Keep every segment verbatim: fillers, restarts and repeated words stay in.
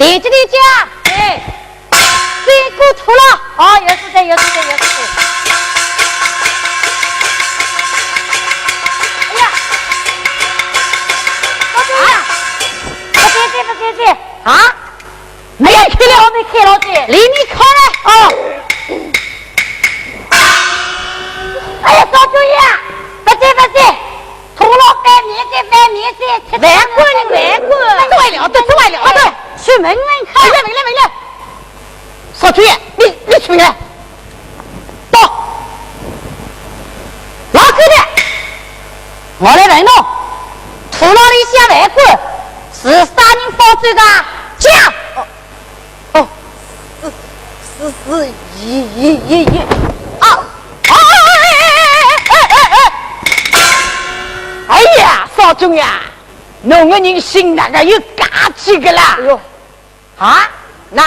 踮起踮脚，哎，屁股坐牢。哦，有事体，有事体，有事体。哎呀，不对呀，不对劲，不对劲。啊？没有开了，没开了的。里面开了。哦。哎呀，少主爷，不对，不对。 铜锣翻面子，翻面子，吃饭馆里，饭馆。吃完了，都吃完了，啊，对，去问问看。问了，问了，问了。少主爷，你，你去问了。到。老太太，我来问侬，土牢里向饭馆是啥人包走的？讲。哦，哦，是，是，是，一，一，一，一，啊，啊，哎，哎，哎，哎，哎，哎呀，少主爷，侬个人心哪个有介急个啦？哎呦，啊，那，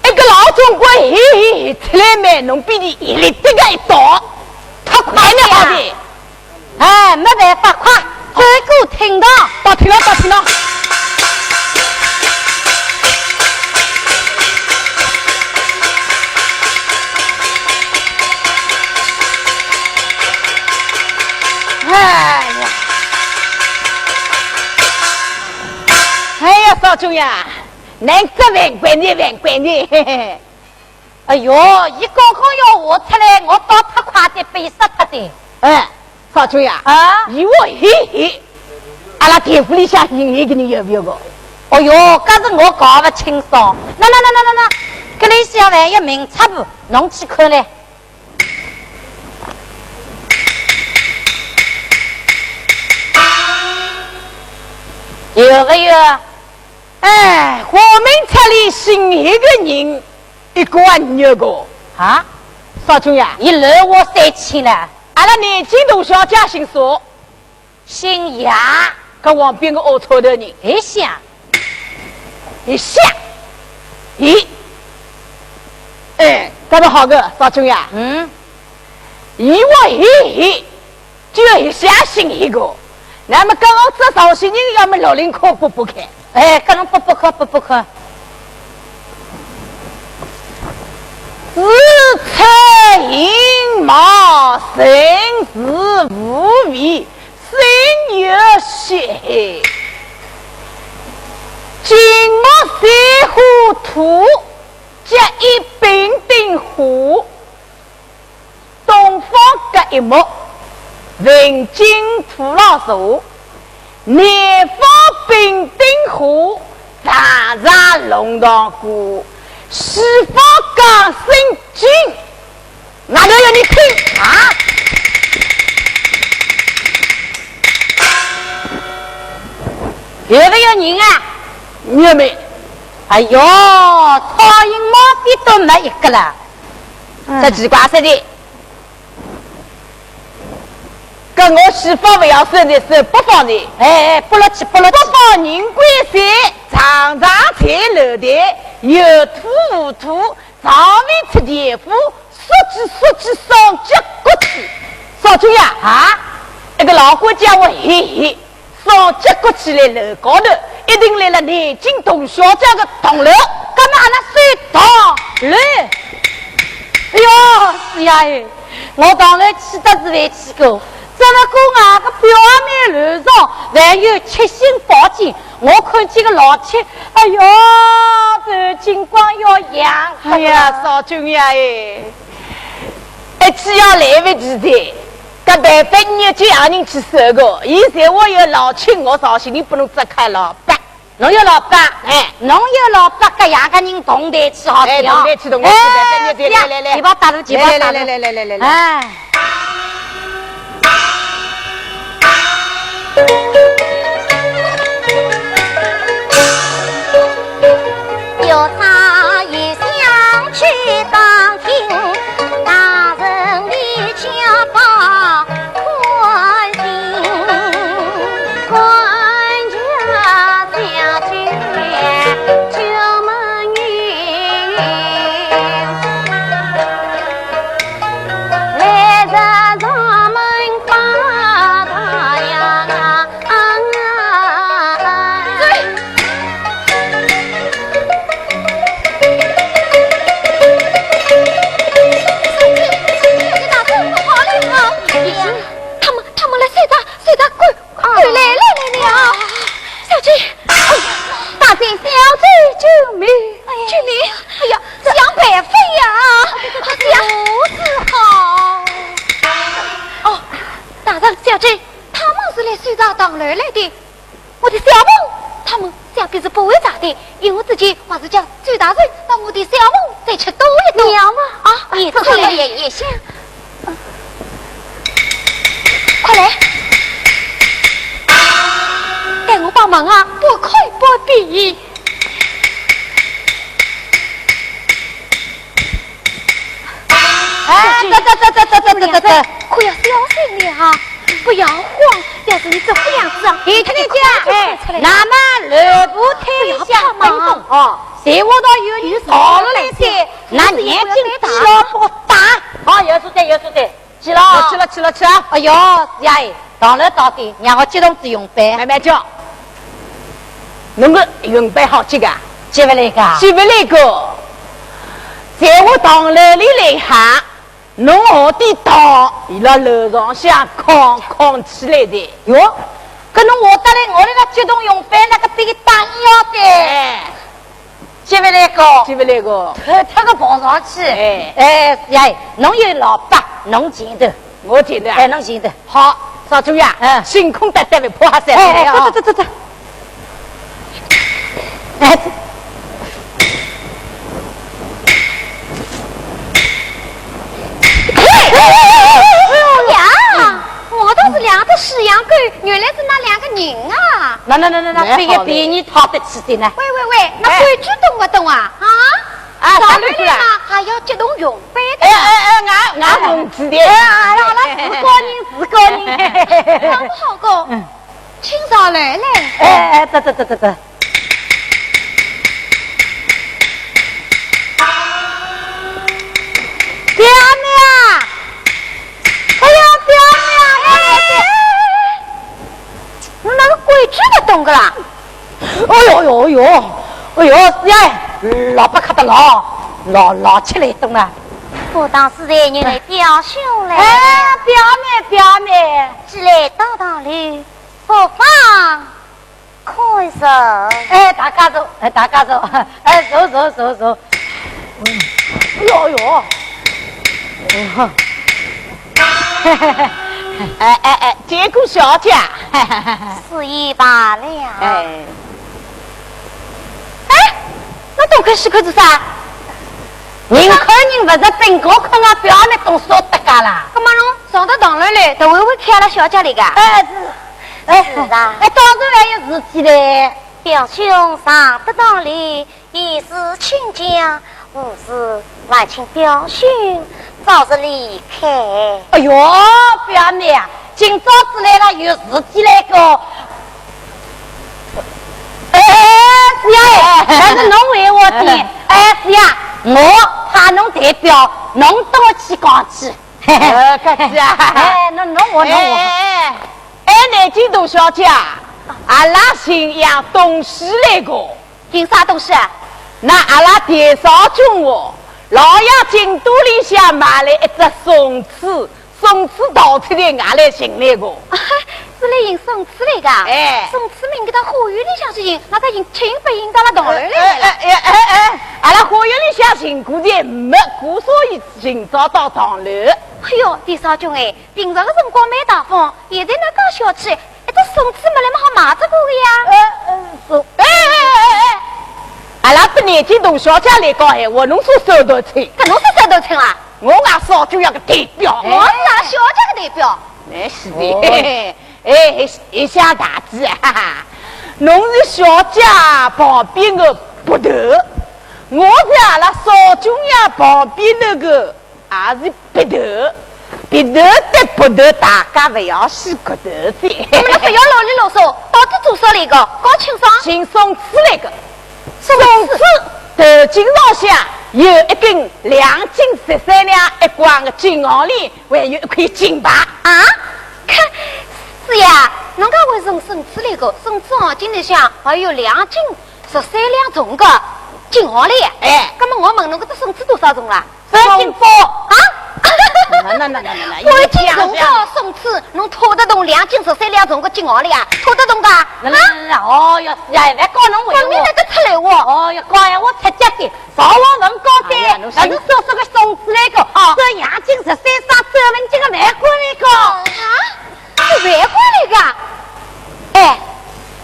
一个老总管，嘿，嘿，嘿，出来嘛，侬比伊一粒这个一刀，他快得好的。 哎，没办法，快，转过厅堂。到厅堂，到厅堂。哎呀，哎呀，少主爷，侬这万岁，万岁，嘿嘿。 哎哟，伊刚刚要活出来，我倒太快的，被杀脱的。哎，少主爷，啊？伊我嘿嘿，阿拉店铺里向有一个人要不要个？哦哟，搿是我搞勿清爽。那那那那那那，搿里向万一明察部，侬去看嘞。有个有？哎，我们这里新一个人。 一个啊，二个。啊？少主爷，伊乱话三千了。阿拉南京大小姐姓啥？姓杨。搿旁边个龌龊头人。哎，姓。哎，姓。咦？哎，搿么好个，少主爷。嗯。伊我嘿嘿， 就一下心一个。那么刚刚这绍兴人要么六零可补补看。哎，搿侬补补看，补补看。子丑寅卯辰巳午未，申酉戌亥。金木水火土，甲乙丙丁火。 东方甲乙木，壬金土牢蛇，南方丙丁火，上上龙堂官，西方庚申金。外头要你听啊！有没有人啊？没有没。哎哟，苍蝇毛笔都没一个了。 这奇怪事体。搿我西方勿要算的，算北方的。哎，哎，拨落去，拨落去。北方人归山，常常在楼台，有土无土，常年吃甜麸，说起说起上脚骨去。少主爷啊，那个老管家我嘿嘿， 上脚骨起来楼高头，一定来了南京大小姐个堂楼。搿么阿拉算堂楼？哎哟，师爷哎，我堂楼去得是没去过，只不过外个表面乱撞，还有七星宝剑，我看见个老七，哎哟，这金光耀阳。哎呀，少主爷哎，一记要来不及的。 搿办法你要叫洋人去收个，现在我有老七，我绍兴人拨侬只看牢吧。侬有老八，哎，侬有老八，搿洋个人同台去好哎，听啊。同台去，同台去，哎，来，来，来，来，来，来，来，提包带路，提包带路。来，来，来，来，来，来，来。哎。追着唐楼来的。我的小凤，他们想必是不会找的，因为之前我是叫周大人让我的小凤再去躲一躲。娘啊！啊，你出来。也，也想。快来，带我帮忙啊！不可以不必。 哎，这，这，这，这，这，这，这，这，这。可要小心了啊！不要慌，要是你这副样子啊，一听见，哎，那么吕布退下关东啊，谁我倒有你逃了来些，那眼睛皮老不打。好，有数的，有数的。 去了，去了，去了，去了。哎哟，呀，唐楼到的，让我激动子用杯。慢慢叫。侬个用杯好吃个？吃勿来个？吃勿来个。在我唐楼里来哈，侬下点糖，伊拉楼上向空空起来的。哟，搿侬下得来，我那个激动用杯那个被打一样的。哎。 接勿来个。接勿来个。偷偷个跑上去。哎。哎，呀，侬有老伯，侬前头。我前头啊？哎，侬前头。好，少主呀，嗯。辛苦得得，勿怕啥哎，哎，啊。走，走，走，走。哎，哎呀，我倒是两只死羊狗，原来是那两个人啊。那，那，那，那，那，蛮好的。这个便宜讨得起的呢。喂，喂，喂，那哎。规矩懂不懂啊？啊？啊，上来了嘛，啥规矩啊？还要激动用杯的。哎，哎，哎，俺，俺懂子的。哎，好了，好了，是个人，是个人。好不好个？嗯。请上来嘞。哎，哎，走，走，走，走，走。表妹啊！哎呀，表妹啊！哎，侬哪个规矩勿懂个啦？ 哎呦呦呦，哎呦，呀，老伯看得老，老，老吃力懂了。不当是在你的表兄嘞。哎，表妹，表妹。既来到堂里，不妨看热。哎，大家坐，哎，大家坐，哎，坐，坐，坐，坐。嗯，哎呦，哎呦。哎呦。哎，哎，哎，见过小姐。是一罢了。哎。 哎，那东看西看做啥？人看人勿是，本高看啊，表妹懂啥得噶啦？那么侬上得堂来嘞，头微微看了小姐来个？哎，是，哎，是啊。哎，当然还有事体嘞。表兄上得堂来，已是亲家， 无事，还请表兄早日离开。哎呦，表妹啊，今朝子来了有事体来个。哎，是呀，哎，还是侬为我的。哎，是呀，我派侬代表，侬搭我去讲去。呃，客气啊。哎，侬，侬我，侬我。哎，哎，哎，哎，南京大小姐啊，阿拉寻样东西来个。 寻啥东西啊？那阿拉田少君哦，老爷进都里向买了一只宋赐，宋赐淘出来，俺来寻来个。啊，是来寻宋赐来个？哎。宋赐明个到花园里向去寻，那他寻，请勿寻到了堂楼来了。哎，哎，哎，哎，哎，阿拉花园里向寻过的没，故所以寻找到堂楼。哎哟，田少君哎，平常个辰光蛮大方，现在哪介小气， 一只宋赐没来么好买只个呀？呃，呃，是。哎，哎，哎，哎，哎，阿拉搭南京大小姐来讲闲话，侬是啥头寸？搿侬是啥头寸啦？我也少主要个代表。我是啊，小姐个代表。哎，是的。哦。哎，一向大姐啊，哈哈，侬是小姐旁边个鼻头，我是阿拉少主要旁边那个 也是鼻头，鼻头搭鼻头，大家勿要死骨头子。侬勿要啰里啰嗦，到底做啥来个？讲清爽。寻宋赐来个。宋赐头颈上向有一根两斤十三两一光个金项链，还有一块金牌。啊？看，师爷，侬讲我寻宋赐来个，宋赐项链里向还有两斤十三两重个金项链。哎。那么我问侬，搿只宋赐多少重啦？ 三斤重。啊？那，那，那，那，那，那，三斤重个宋赐，侬拖得动两斤十三两重个金项链啊？拖得动个？那，那，那，那，哦哟，是呀，还讲侬闲话。光明得出来哦。哦哟，讲闲话出脚的，上网问高的，哎呀，侬那是说说个宋赐来个，哦。这两斤十三双，这文斤个万贯来个。啊？是万贯来个？哎，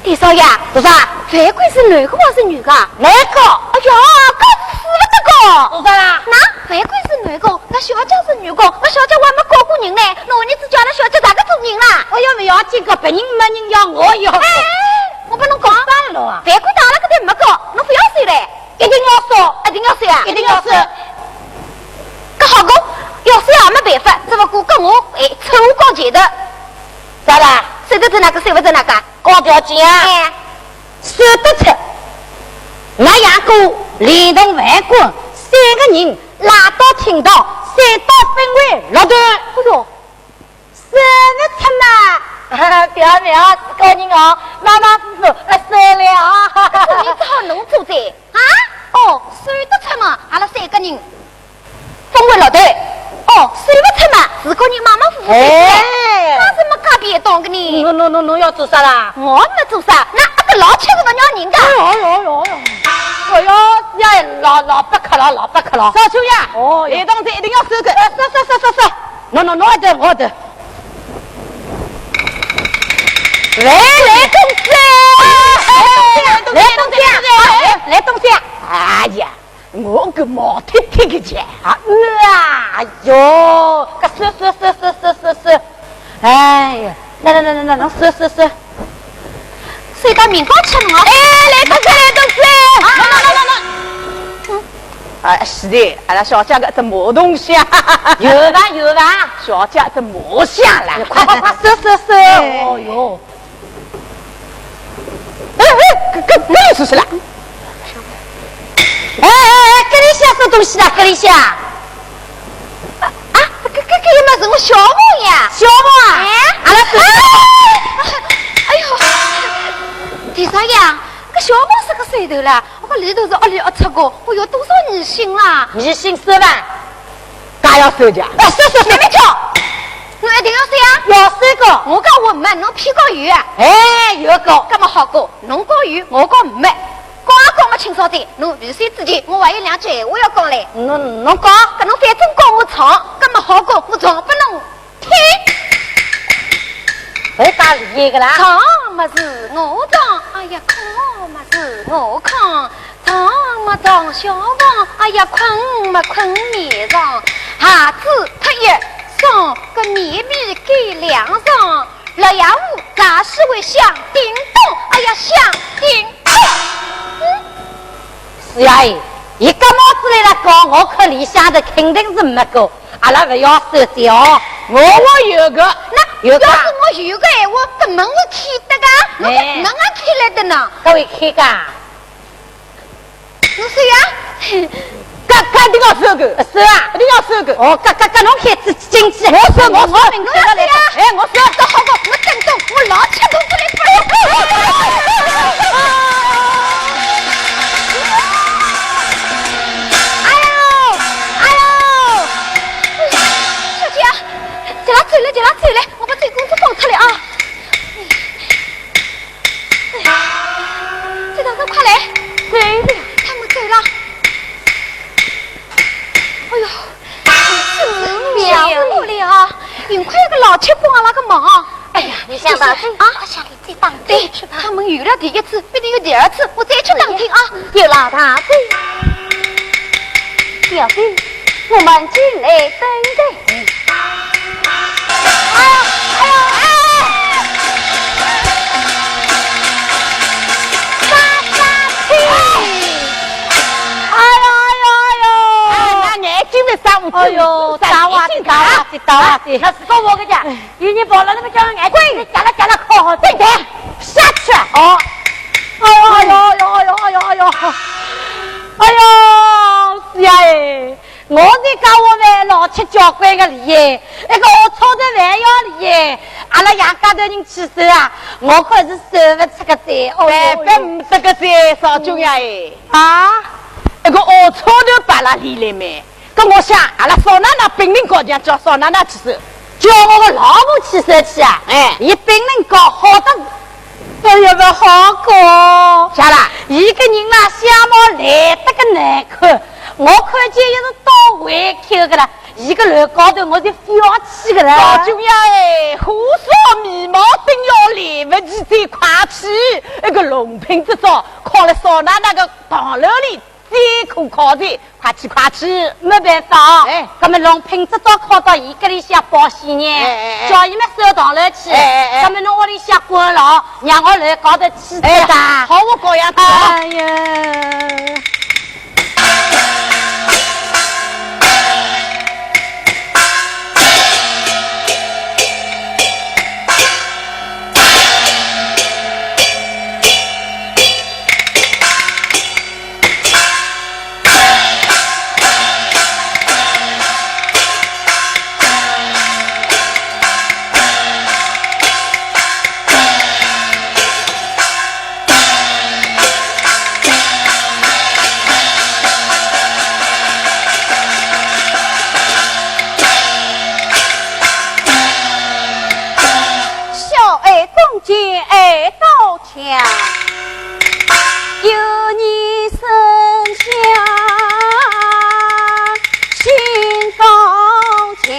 田少爷，做啥？樊贵是男个还是女个？男个。哎呀，搿是死勿得个。做啥啦？那樊贵是男个，搿小姐是女个，搿小姐还没嫁过人呢，那我日子叫那小姐哪个做人啦？哎呀，勿要紧个，别人没人要，我要。哎，我帮侬讲，算了啊。樊贵到了搿搭没个，侬勿要收嘞。一定要收。一定要收啊？一定要收。搿好个，要收也没办法，只不过跟我哎，凑过节的。咋啦？收得着哪个，收勿着哪个？ 讲条件啊，哎，说得出。俺杨过连同樊贵三个人拉倒，听到三刀分为六段。哎哟，说勿出嘛。表妹啊，是个人哦，妈妈是说，呃，说了啊。搿个人只好侬做主啊？哦，说得出嘛，阿拉三个人 分为六段。哦，说勿出嘛，是个人马马虎虎。哎，那怎么搞别当个呢？侬侬侬侬要做啥啦？我没做啥，那个老七是勿让人家。哎呦哎呦哎呦哎呦！哎呦，呀，老老不客了，老不客了。少秋呀，哦哟，来东西一定要收个。哎，收收收收收。喏喏喏，我的我的。来来东西，来东西，来东西，来东西。哎呀！ 我个毛贴贴个钱啊！哎哟，搿是是是是是是是，哎呀，来来来来来，侬是是是，谁到民工吃侬啊？哎，来东西来东西，啊，来来来来，嗯，啊，是的，阿拉小姐个什么东西啊？有伐有伐？小姐什么香啦？快快快，是是是，哎，哦哟。 哎哎，搿搿搿里是啥啦？哎哎哎，搿里向啥东西啦？搿里向？啊，搿搿搿个么是我小梦呀。小梦啊？哎，阿拉是。哎呦，田少爷，搿小梦是个谁头啦？我讲里头是屋里屋出个，我有多少疑心啦？疑心是伐？ 大要收的啊？哎，收收收，别叫！侬一定要收啊？要收个。我讲我没，侬偏讲有啊？哎，有个。搿么好个，侬讲有，我讲没。讲也讲勿清爽点，侬预先之前，我还有两句闲话要讲嘞。侬侬讲。搿侬反正讲我唱，搿么好个，我唱拨侬听。勿是讲厉害个啦？唱么是我唱，哎呀，看么是我看， 唱么唱小房，哎呀，困么困眠床，鞋子脱一双，个棉被盖两床，落下雨，杂事会响叮咚，哎呀，响叮咚。嗯，是呀，哎，伊搿帽子来了讲，我看里向的肯定是没个，阿拉勿要说笑哦，我我有个，那有个。要是我有个闲话，搿门是开的个，我搿哎。门也开来的呢。搿会开个？ 侬收呀？搿搿一定要收个。收啊？一定要收个。哦，搿搿搿侬开始进去。我收，我收，我明白了。哎，我收。搿好个，我等等，我老吃东西来。哎呦，哎呦，小姐，叫伊走了，叫伊走了，我把这工作放脱了啊。 哎，这大哥快来！走了。他们走了。哎呦，妙不了啊！幸亏有个老七帮了个忙。哎呀，你想到这啊，想你最当对，他们有了第一次，必定有第二次，我再去打听啊。有了他对。 小姐，我们进来等待。哎呦，哎呦，哎！杀杀气！哎呦，哎呦，哎呦！哎，那眼睛没杀，我哎呦，打哇的，打哇的，打哇的。那是跟我个讲，有人跑了，那么叫眼睛，滚，夹了夹了，靠好，滚蛋，下去。哦。哎呦，哎呦，哎呦，哎呦，哎呦，哎呦。 哎呦，是呀哎，我是讲我们老七交关个厉害，那个龌龊的还要厉害，阿拉杨家头人起手啊，我可是受不出个罪，哦哟。办法没得个罪，少君呀哎。啊？那个龌龊的把拉理来没？搿我想，阿拉少奶奶本领高强，叫少奶奶起手。叫我个老婆起手去啊？哎。伊本领高，好得 哎呀，勿好过。啥啦？伊个人嘛，相貌来得个难看，我看见伊是到胃口个啦，伊个楼高头我就覅去个啦。老君呀，哎，胡说迷毛，真要脸不急，再快去，那个龙品之作，靠了少奶奶个堂楼里，再苦靠的，快去，快去。没办法，哎。那么龙品之作靠到伊搿里向保险呢，哎，哎，哎。叫伊们收堂楼去，哎，哎，哎。那么侬屋里向关牢，让我来搞得去的。哎，好，我搞样子。哎呀。 小爱弓箭爱刀枪，有你身下心高强。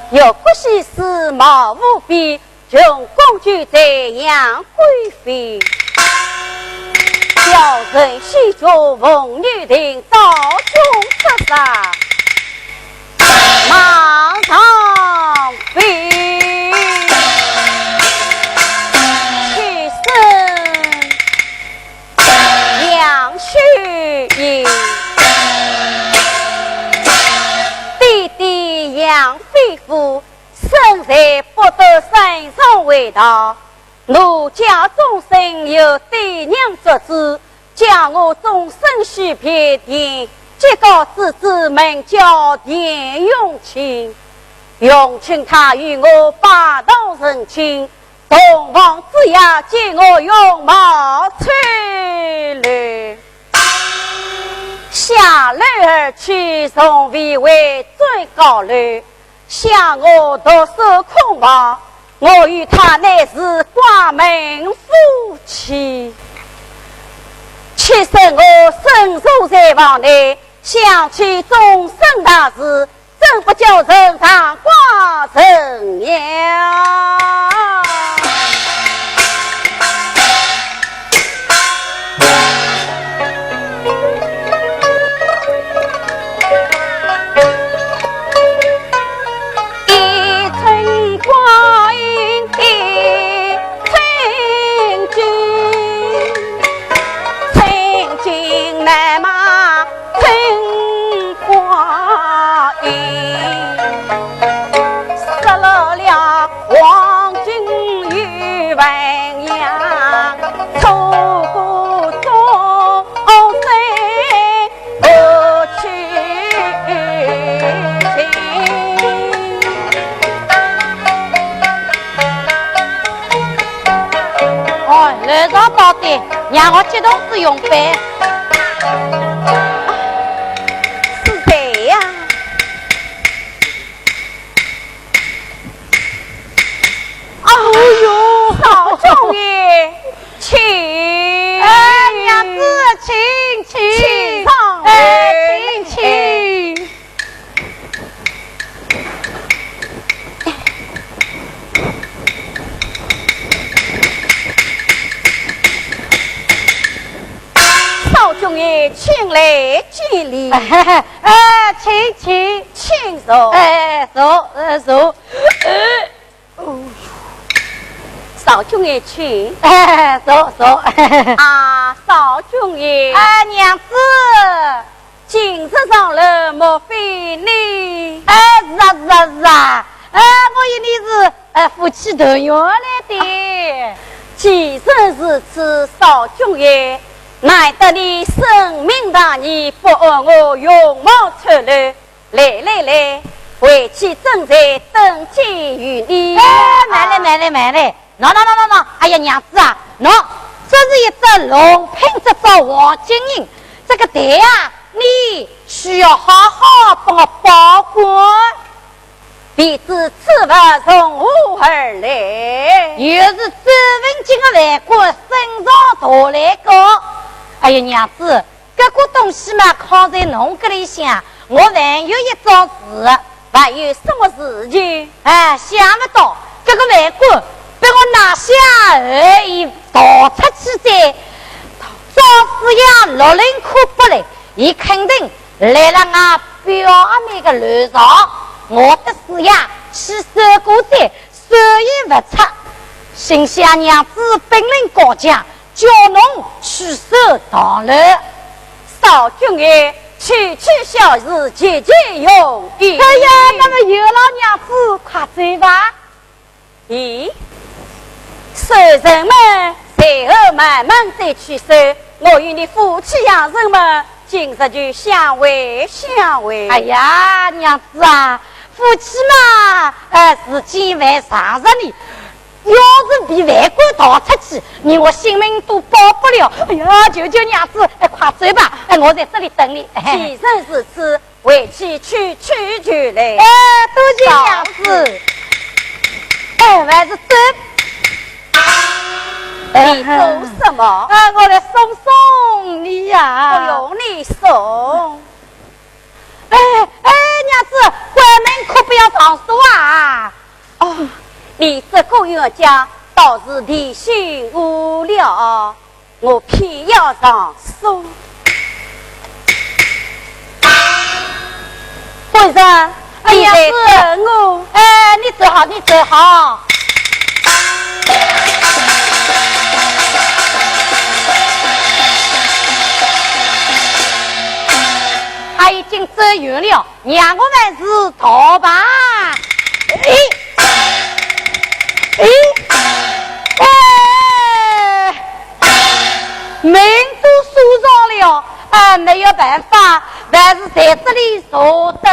越国西施貌无比，穷宫巨宰杨贵妃。小人西族凤女亭，道中出世望上飞。妻身杨秀英，爹爹杨飞虎，生在博德山上为道。奴家终身由爹娘作主，叫我终身许配田，结果之子名叫田永清。永清他与我拜堂成亲，洞房之夜见我容貌丑陋，下楼而去，从未回转高楼。 想我独守空房，我与他乃是寡门夫妻。妾身我身处柴房内，想起终身大事，怎不叫人常挂人呀？ 哦，楼上到的，让我激动子用呗。是谁呀？ 哎呦，少兄爷，请。哎，娘子，请，请。请上。哎，请，请。少兄爷，请来见礼。哎，请，请。请坐。哎，坐，呃，坐。 哦，少兄爷请。哎，坐，坐。啊，少兄爷。哎，娘子。今日上楼，莫非你？哎，是啊，是啊，是啊。哎，我与你是，哎，夫妻团圆来的。既然如此，少兄爷，难得你深明大义，不问我容貌丑陋， 来来来，回去正在等见于你。哎，慢来，慢来，慢来。喏，喏，喏，喏，喏。哎呀，娘子啊，喏，这是一只龙品，这只黄金印，这个袋啊，你需要好好帮我保管。便知此物从何而来？又是周文金的饭馆身上夺来个。哎呀，娘子，搿个东西嘛，囥在侬搿里向，我还有一桩事。还有什么事情？哎，想勿到搿个饭馆被我拿下后，伊逃出去哉。赵师爷六零可不来，伊肯定来了俺表阿妹个楼上。我的师爷去搜过哉，搜也勿着。心想娘子本领高强， 叫侬去守堂楼。少君哎，区区小事，急急用意。哎呀，那么有劳娘子，快走吧。咦，守人们随后慢慢再去守，我与你夫妻两人们今日就相会相会。哎呀，娘子啊，夫妻嘛，呃，事情还长着呢。 要是被饭馆逃出去，你我性命都保不了。哎呀，求求娘子，哎，快走吧，哎，我在这里等你。哎，既然如此，回去去去就来。哎，多谢娘子。哎，我还是走。你做什么？哎，我来送送你呀。不用你送。哎，哎，娘子，关门可不要上锁啊。 哦，你这个冤家倒是提醒我了，我偏要上锁。夫人，哎呀，你在等我。是。哎，你走好，你走好。他已经走远了。 让我们是逃吧。咦，咦，哎，门都锁上了，哎，没有办法，还是在这里坐等。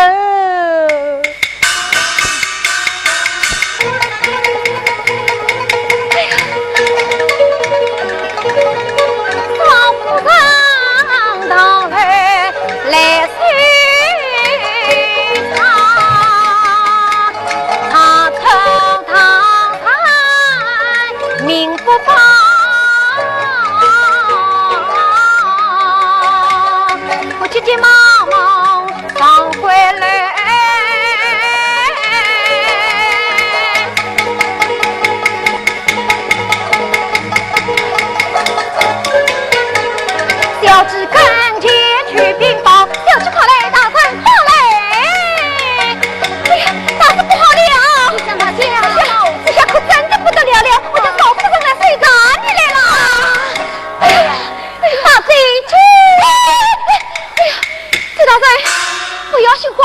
小姐跟前去禀报，小姐快来，大人快来。哎呀，大事不好了！你怎么讲？哎呀，这下可真的不得了了，我家少夫人来守着你来了。哎呀，大人去！哎呀，周大人，不要心慌，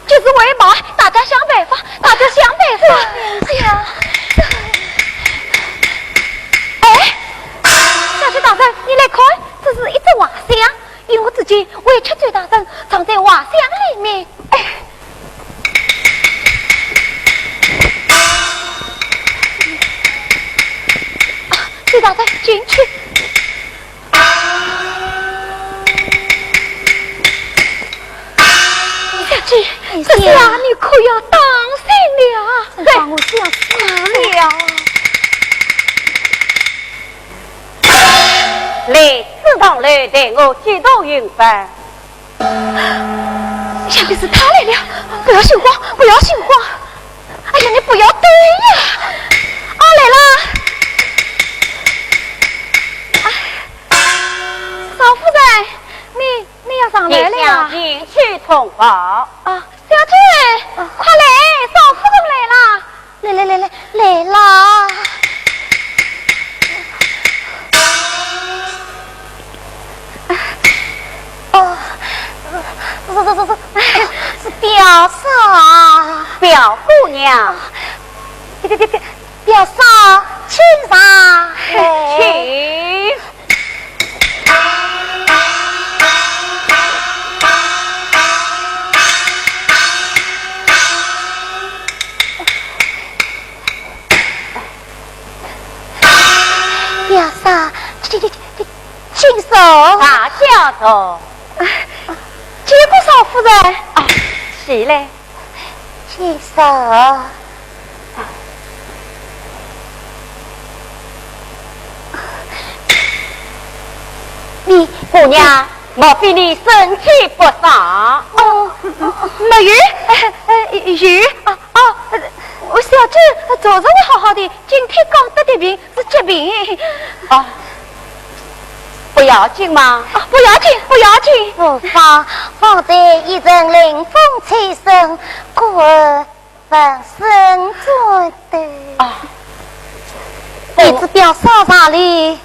就是为嘛，大家想办法，大家想办法。哎呀，哎，小姐大人，你来看，这是一只画像，因为之前委屈周大人藏在画像里面。哎，啊，周大人，进去。 小姐，这下你可要当心了。真把我吓死了。来，此堂楼待我接到云帆。想必是他来了，不要心慌，不要心慌。 哎呀，你不要动呀！啊，来了。啊，少夫人，你，你要上来了呀？你想进去通报。啊，小姐，快来，少夫人来了。来来来来，来了。 哦，是是是是，是表嫂啊。表姑娘。表表表表嫂，请上。请。表嫂，这到。大家坐。见过少夫人。啊，起来。请坐。你，姑娘，莫非你身体不适？哦，没有，呃，呃，有，啊，哦，呃，我小姐昨日还好好的，今天刚得的病， 是急病。哦，不要紧吗？哦，不要紧，不要紧。无妨，方才一阵冷风吹身，故而翻身转的。哦，你这表嫂上来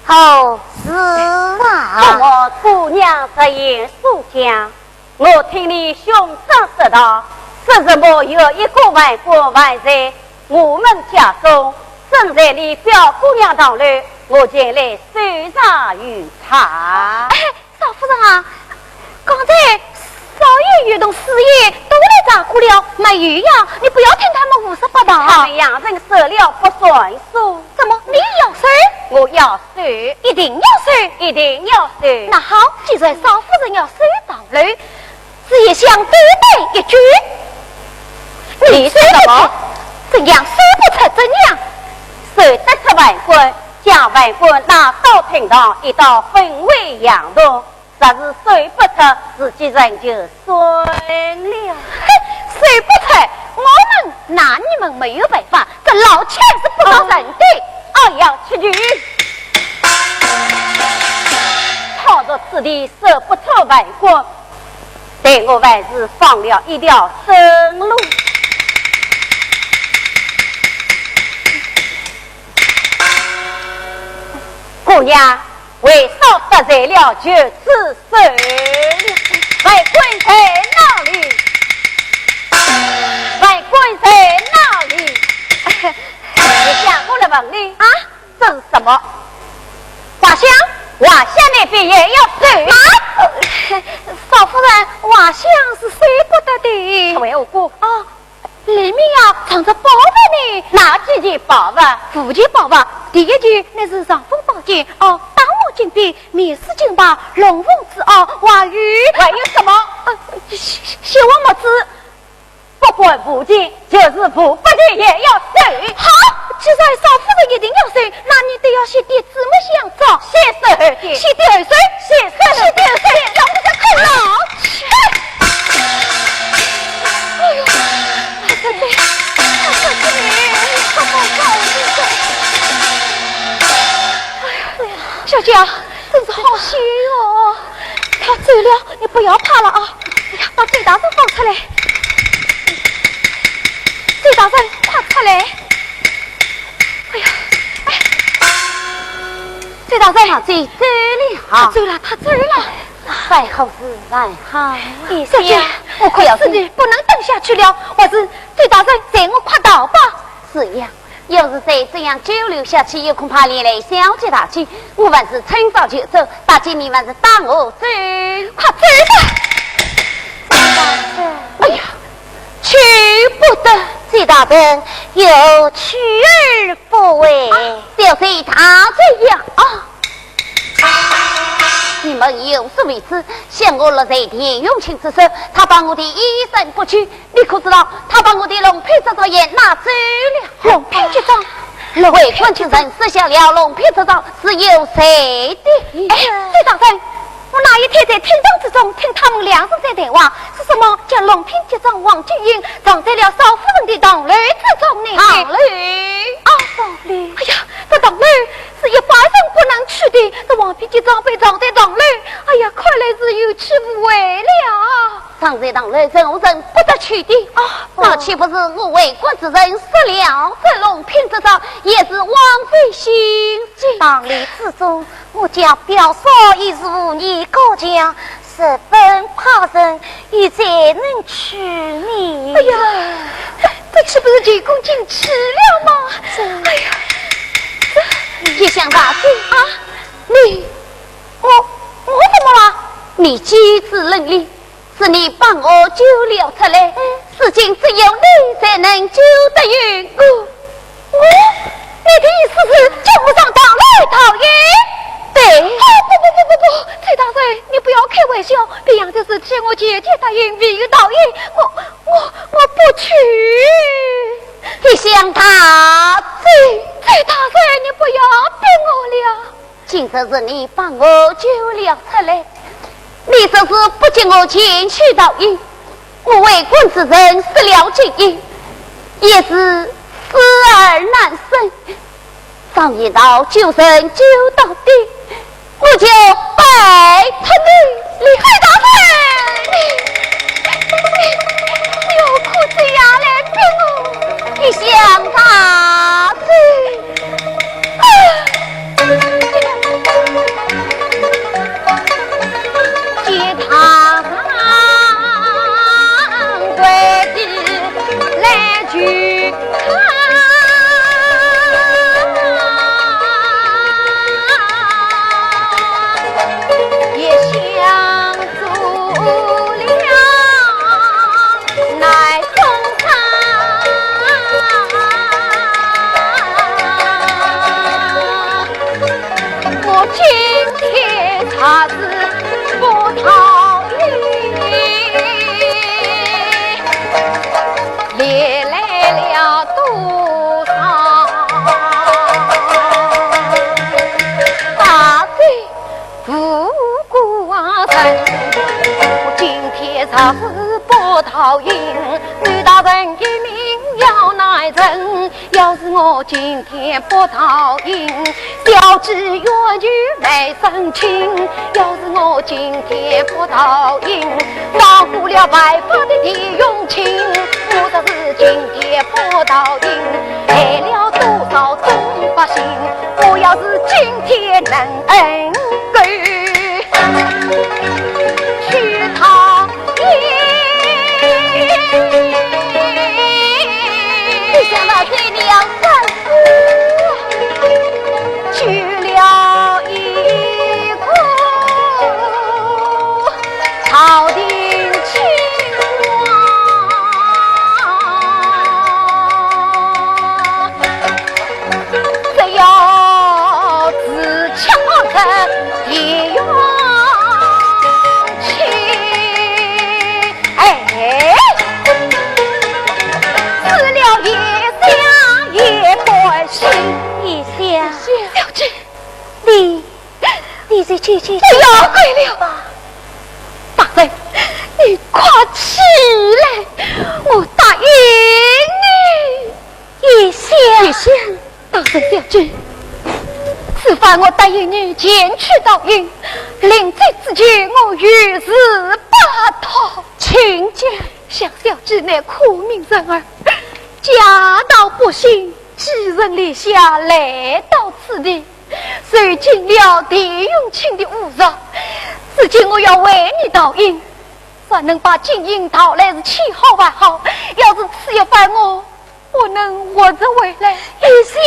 何事啊？我姑娘在言所讲， 我听你兄长说道，说什么有一个文官还在我们家中，正在你表姑娘堂楼，我前来搜查巡查。哎，少夫人啊，刚才少爷有同四爷都来查过了，没有呀，你不要听他们胡说八道。他们两人说了不算数。怎么，你要搜？我要搜。一定要搜？一定要搜。那好，既然少夫人要搜堂楼， 是一向都带一句。你说什么？怎样搜不出？怎样？搜得出文官，将文官拿到厅堂，一道分为洋铜，若是搜不出，自己人就算了。哼，搜不出，我们拿你们没有办法，这老千是不饶人的。哎呀，去去！倘若此地搜不出文官， 待我还是放了一条生路。姑娘，为啥不在了就此生路？文官在哪里？文官在哪里？你想我来问你啊？ 这是什么？画像？画像那边也要搜？啊？少夫人，画像是搜不得的。这位二姑。哦，里面啊，藏着宝物呢。哪几件宝物？五件宝物。第一件乃是尚方宝剑，哦，大黄金边，面似金牌，龙凤之奥，还有，还有什么？呃，小，小黄帽子。 不管五件，就是五百件也要搜。好，既然少夫人一定要搜，那你得要先点芝麻香皂。先搜后点。先点后搜。先搜后点。先点后搜。让我再看了。哎呦，真的，真的，哎呀，小姐啊，真是好险哟。他走了，你不要怕了啊。 哎呀，把周大人放出来！周大人，快出来！哎呀，哎，周大人，他走了。他走了，他走了。还好是还好。哎，小姐，我看此地不能等下去了，还是周大人随我快逃吧。是呀， 要是再这样久留下去，也恐怕连累小姐大吉。我还是趁早就走，大吉你还是带我走。快走吧！哎呀，去不得。周大人，有去而不回。啊，小姐大吉呀！啊，你们有所未知，想我落在田永清之手，他把我的一生不娶， 你可知道，他把我的龙品执照也拿走了。龙品执照？为官之人失下了龙品执照是有罪的。哎，周大人，我那一天在厅堂之中听他们两人在谈话，说什么将龙品执照、黄金印藏在了少夫人的堂楼之中呢？堂楼？啊，堂楼。哎呀，这堂楼是一般人不能去的，这黄品执照被藏在堂楼，哎呀，看来是有去无回了。 藏在堂楼，任何人不得取的。啊，那岂不是我为官之人失了这龙品执照，也是枉费心机。堂楼之中，我家表嫂已是武艺高强，十分怕人，又怎能取呢？哎呀，这岂不是前功尽弃了吗？这，哎呀，这，一想大姐啊，你，我，我怎么了？你机智伶俐， 是你把我救了出来，如今只有你才能救得于我。我？你的意思是叫我上堂来逃逸？对。哦，不不不不自己我姐姐答应，唯有道应，我，我，我不去。你想他，这，这大人，你不要逼我了。今日是你把我救了出来，你若是不给我前去道应，我为官之人失了尊严，也是死而难生。 常言道，救人救到底，我就拜托你了。海大人，你，你，你何苦这样来逼我？你想他，这，啊，见他 跪地来求他，也想做了难中他。 我今天才知不道理，历来了多少大罪无辜人。我今天若是不道应，女大人的命要难成。 要是我今天不道应，小姐冤屈难伸清。要是我今天不道应，枉过了白发的弟兄情。我若是今天不道应，害了多少众百姓。我要是今天能够 去讨你。没想到这里要算数，去了一个朝廷亲王。 只要自强的弟兄情。哎，死了也想也不行。也想。小姐，你，你就去去不要跪了吧。大人，你快起来，我答应你。 也想。也想，大人小姐，此番我答应你前去道应，临走之前我有事拜托。请讲。想小姐乃苦命人儿，家道不幸，寄人篱下来到此地，受尽了弟兄亲的侮辱。如今我要为你道应，若能把金印讨来是千好万好，要是此一番我 不能活着回来。也想。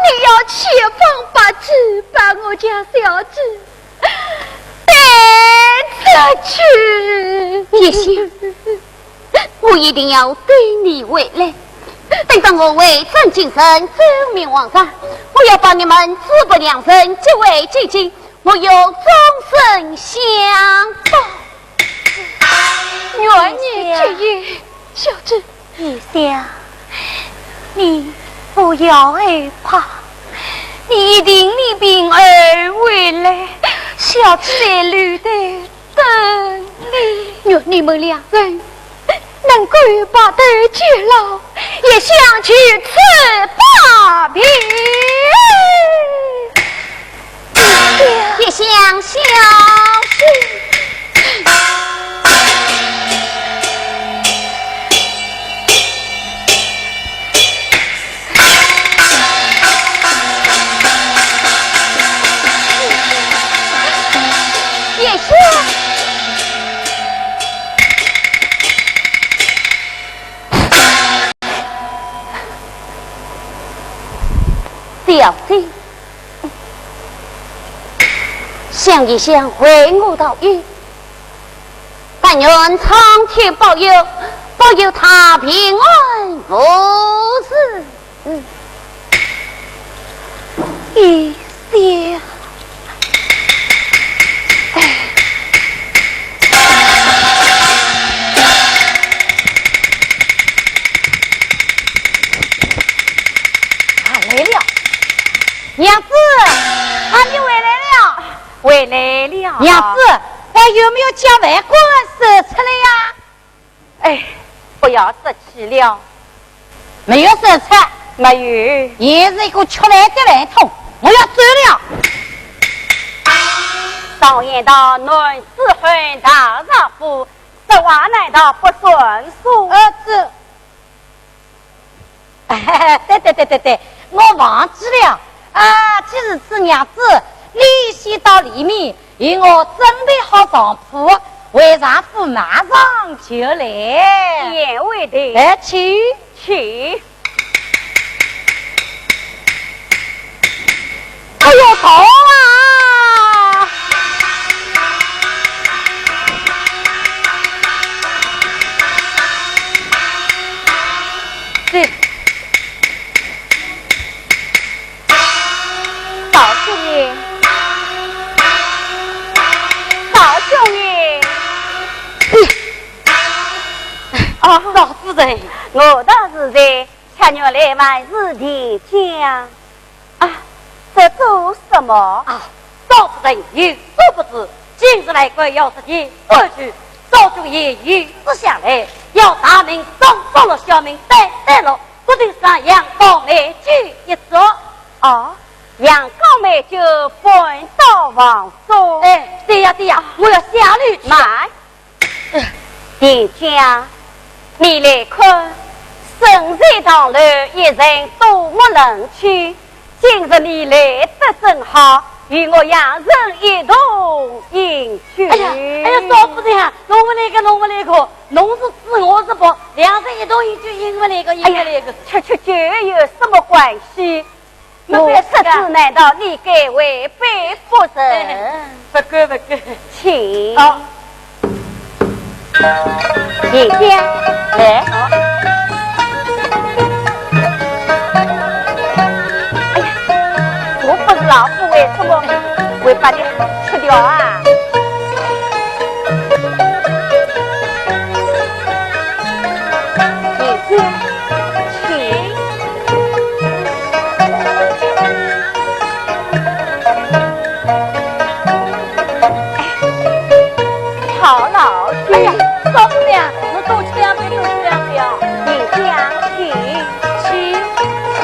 你要千方百计把我家小姐带出去。也想，我一定要带你回来。等到我回转京城，奏明皇上，我要把你们主仆两人接回京师，我有终身相报。愿你吉言。小姐， 也想，你不要害怕，你一定能平安回来，小姐在楼台等你。愿你们两人能够白头偕老，也想就此罢别。 也想小姐。也想。小姐。 想也想为我道一，但愿苍天保佑，保佑他平安无事。嗯，也想。哎。了。娘子，哎，有没有将饭馆收出来呀？哎，不要生气了。没有收出？没有。也是一个吃来的烂桶，我要走了。常言道，男子汉大丈夫，这话难道不算数？呃，这 对对对对对，我忘记了。啊，既如此，娘子，你先到里面，与我准备好床铺，为丈夫马上就来。贤惠的。哎，请。请。哎呦，痛啊！这，少兄爷，少兄爷。哦，老夫人。我道是谁？ 恰原来还是田家。啊，这做什么？啊，少夫人有所不知，今日来官要实地安置，少兄爷有旨下来，要大门上上落，小门带带落，不准上阳光美酒一桌。哦，阳光美酒搬到房中。哎，对呀对呀，我要下楼去。慢， 田家，你来看，身在堂楼一人多么冷清，今日你来得正好，与我两人一同饮酒。哎呀，哎呀，少夫人啊，侬勿来个，侬勿来个，侬是主我是仆，两人一同饮酒，应勿来个，应勿来个。哎呀，吃吃酒有什么关系？ 我出主，难道你该违背不成？哎，不敢，不敢。请。哦。田家。哎。哎呀，我不是老夫，为什么会把你吃掉啊？ 田家，请。好老弟。哎呀，少夫人，侬多吃两杯，多吃两杯啊。田家，请。请，请。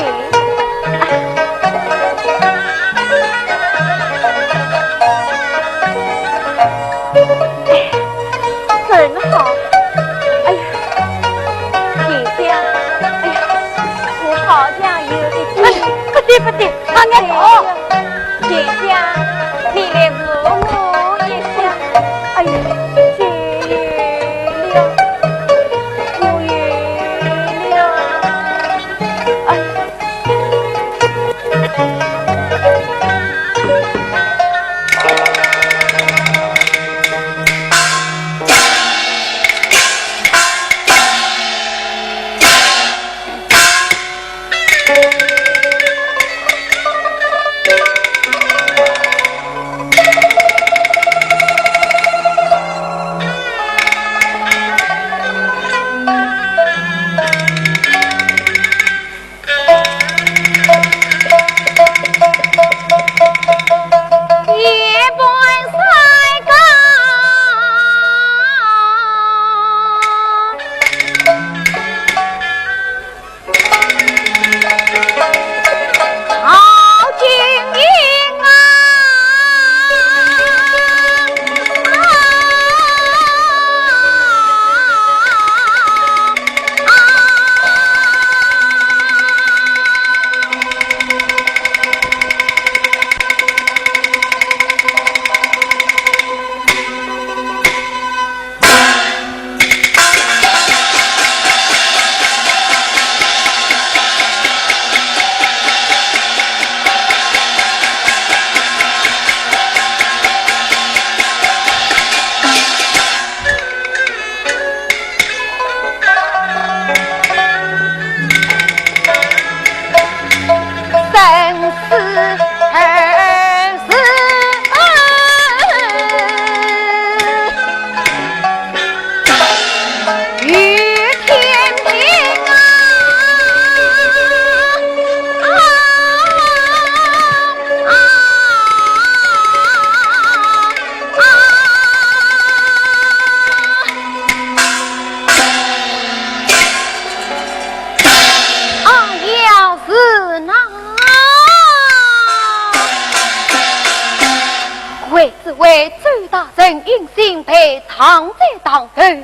为只为周大人隐姓埋藏在堂楼，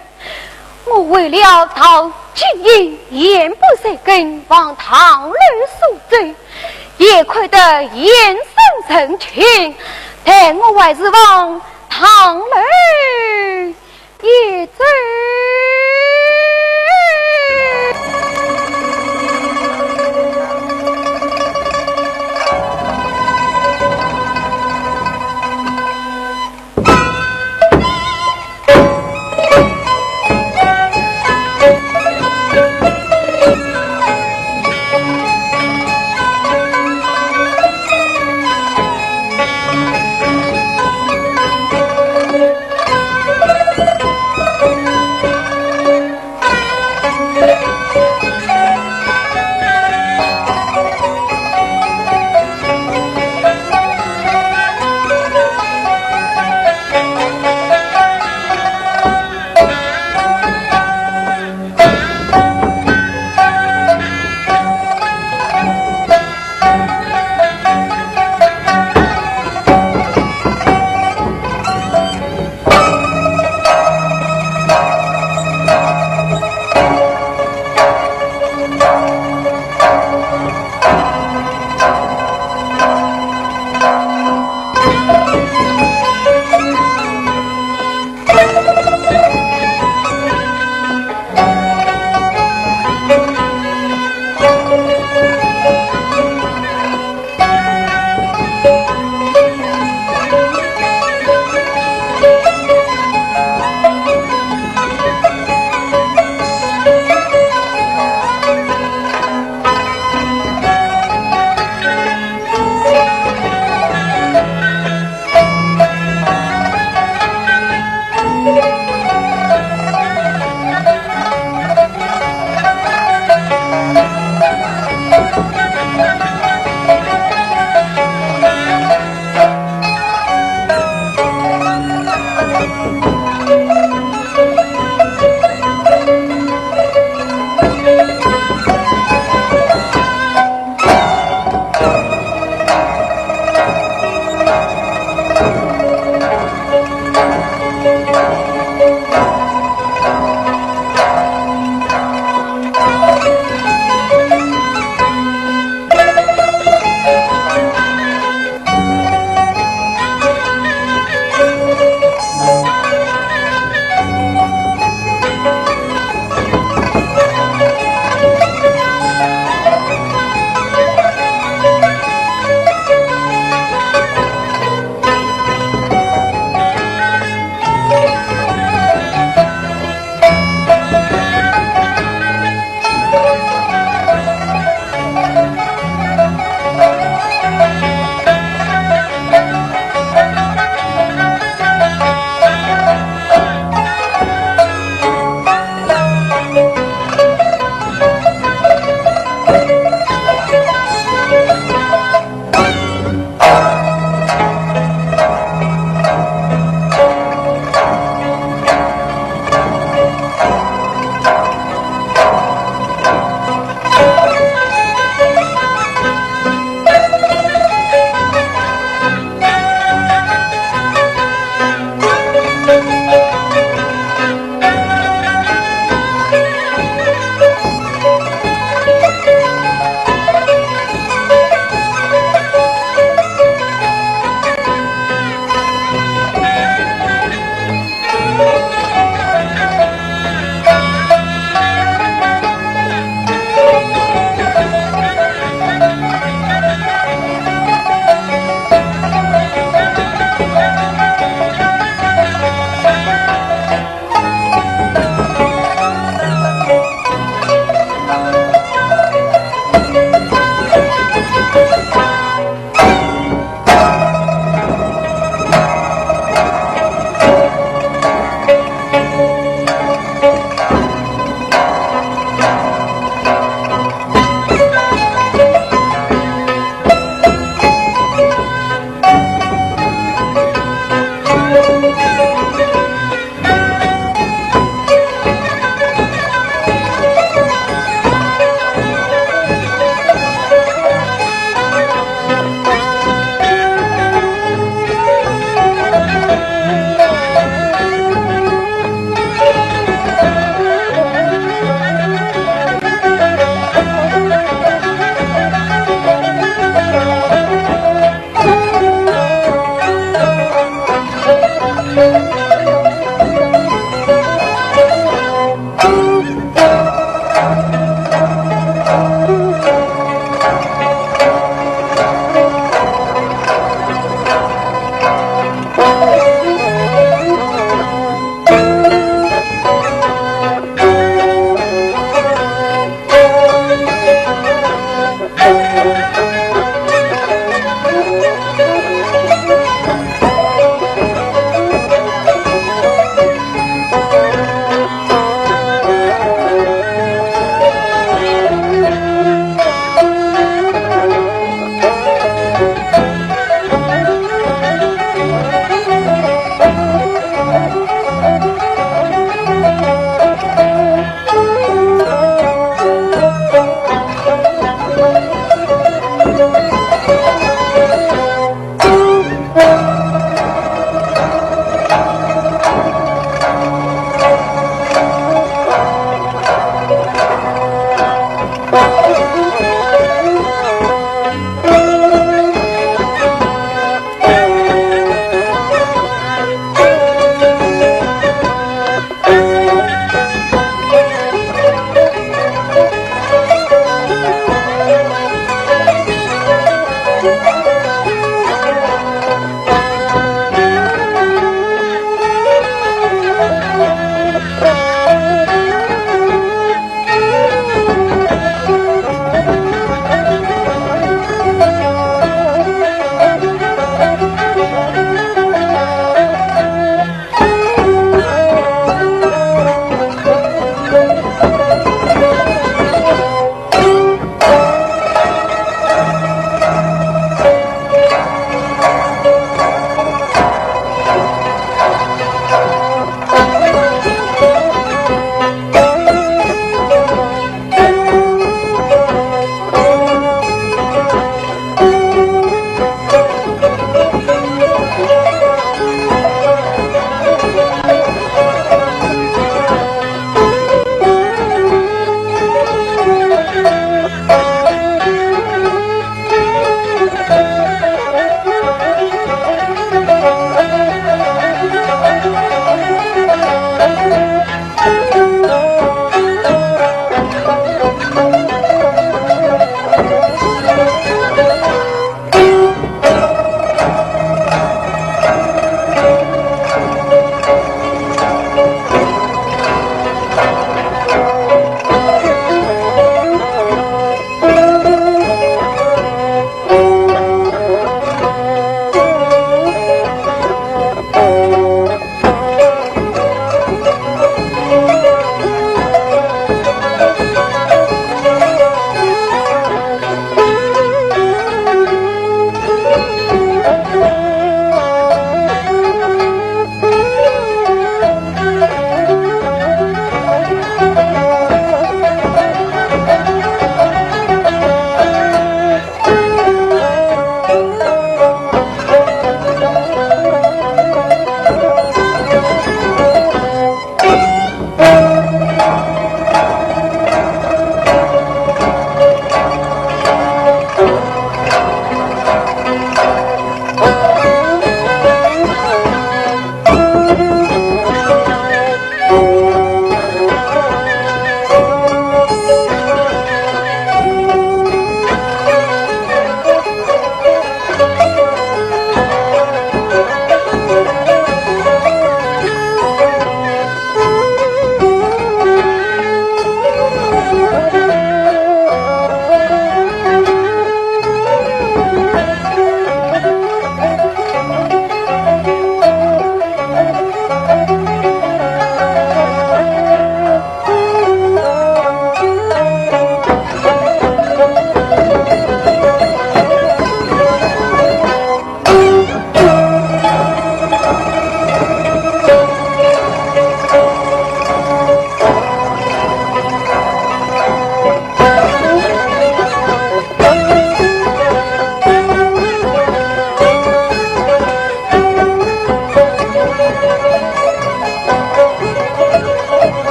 我为了讨金银，言不择根，望堂楼所走，也看得严声陈情，待我还是望堂楼一走。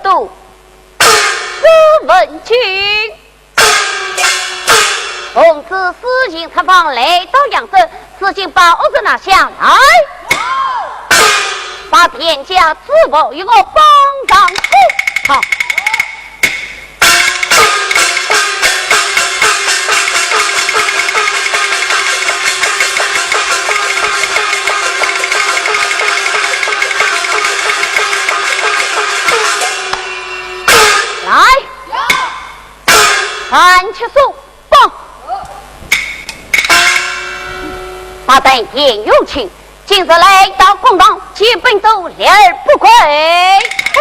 都，朱文静。奉旨施行拆放，来到扬州，如今把恶贼拿下来，把田家之物与我绑上去。好。 来，韩七叔，报。大胆严永清，今日来到公堂，见本都立而不跪。嘿，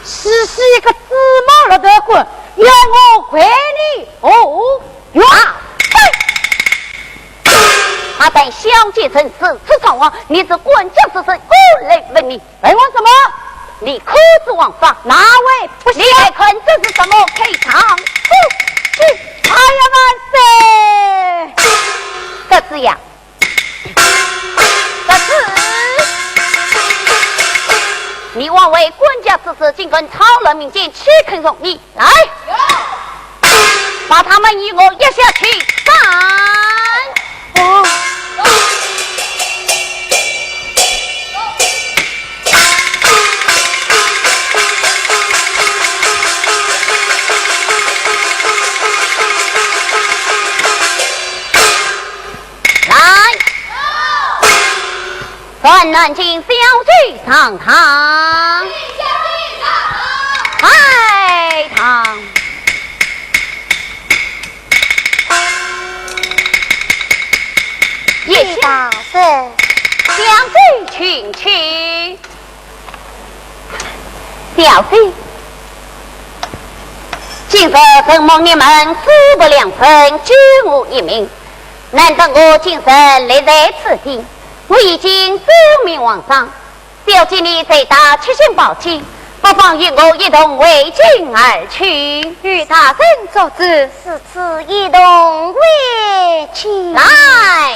死死一个紫帽绿头官，要我跪你何用？啊，嘿！大胆小贱人，如此闯祸，你是官家之人，我来问你， 问我什么？你可知王法？哪位不晓？你来看这是什么？开堂。哦，去！哎呀，万岁！这是呀，这是你枉为官家之事，竟敢讨乱民间，岂肯容你？ 来，把他们与我押下去斩。哦。来。 传南京小姐上堂。开堂。叶大人。小姐请起。小姐，今日承蒙你们势不两立，救我一命。 难得我今日立在此地，我已经奏明皇上，小姐你再打七星宝剑，不妨与我一同回京而去。有大人作主，如此一同回京。来。